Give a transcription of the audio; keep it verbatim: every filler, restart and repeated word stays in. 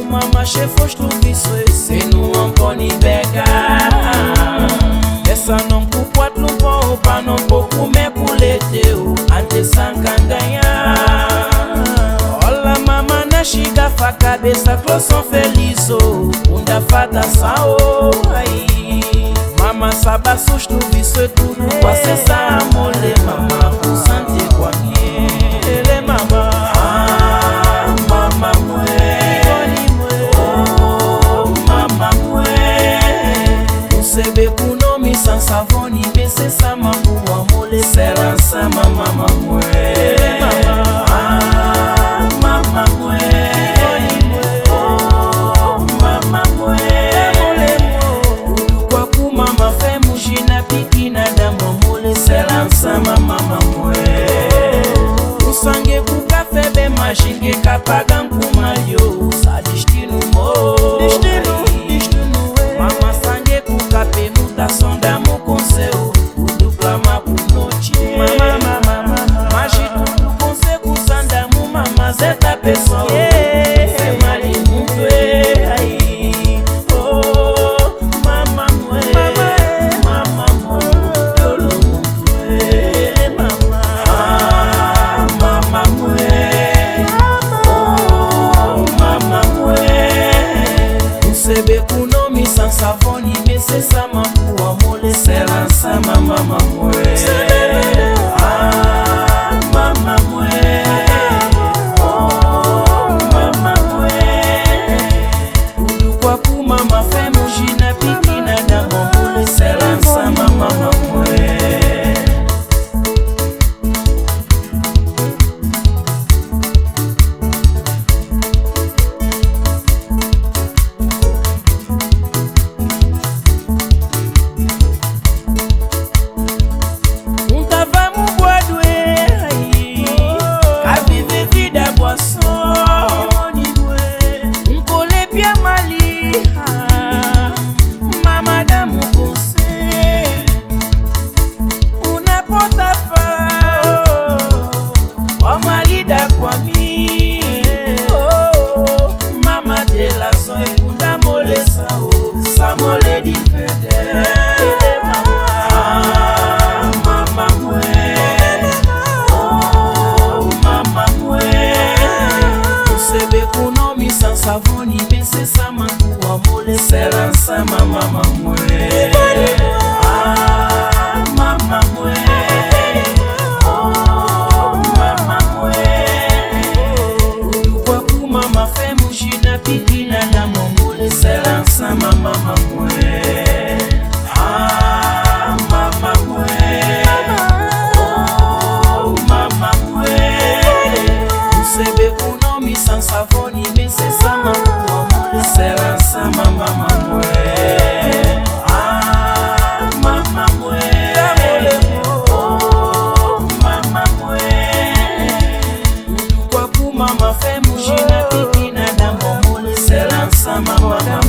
Mama chefo shtuviswe senu amponi beka. Esa non kukwat lumpo pano pokume kuleteu ante sangangaya. Ola mama na shiga fa kabesa kloson feliso unda fata sao ai. Mama saba sushtuviswe tudu kwa sesa mole mama kusante kwa miele mama. Ah, mama mwe. Oh, mama mwe. Usebe kuno misansa voni mesesa makuwa mole sela nsama mama mwe. Ah, mama mwe. Oh, mama mwe. Utukwa ku mama fe mujina piki na damo mole sela nsama mama mwe. Usange kuka febe majinge kapaga nkuma lio usa distinu mo. Distinu, distinu we. Mama sange kuka pe muta sonda mo konseu. Uduplama kunochi. Mama, mama, mama. Maji tudu konse kusanda mu mama zeta peso. Yeah. Semali mutwe. Ai. Oh, mama mwe. Mama. Mama mwe. Dolo mutwe. Mama. Ah, mama mwe. Oh, mama mwe. Usebe kuno misansa voni mesesa makuwa mole sela nsama mama mwe. Ah, mama mwe. Oh, mama mwe. Utukwa ku mama fe mujina piki na damo mole sela nsama mama mwe. Untava mu bwadwe, ai, kavive vida bwa so. Nkole pia maliha, mama damu kose. Unapota fa, oh, wamalida kwami. Oh, mama de la son ekunda molesa, oh, samole di fede. Ah, mama mwe. Oh, mama mwe. Usebe kuno misansa voni mesesa makuwa mole sela nsama mama mwe. Ah, mama mwe. Oh, mama mwe. Utukwa ku mama fe mujina piki na damo mole sela nsama mama mwe. Ah, mama mwe. Oh, mama mwe. Usebe kuno misansa voni mesesa makuwa mole sela nsama mama mwe. Ah, mama mwe. Oh, mama mwe. Utukwa ku mama fe mujina piki na damo mole sela nsama mama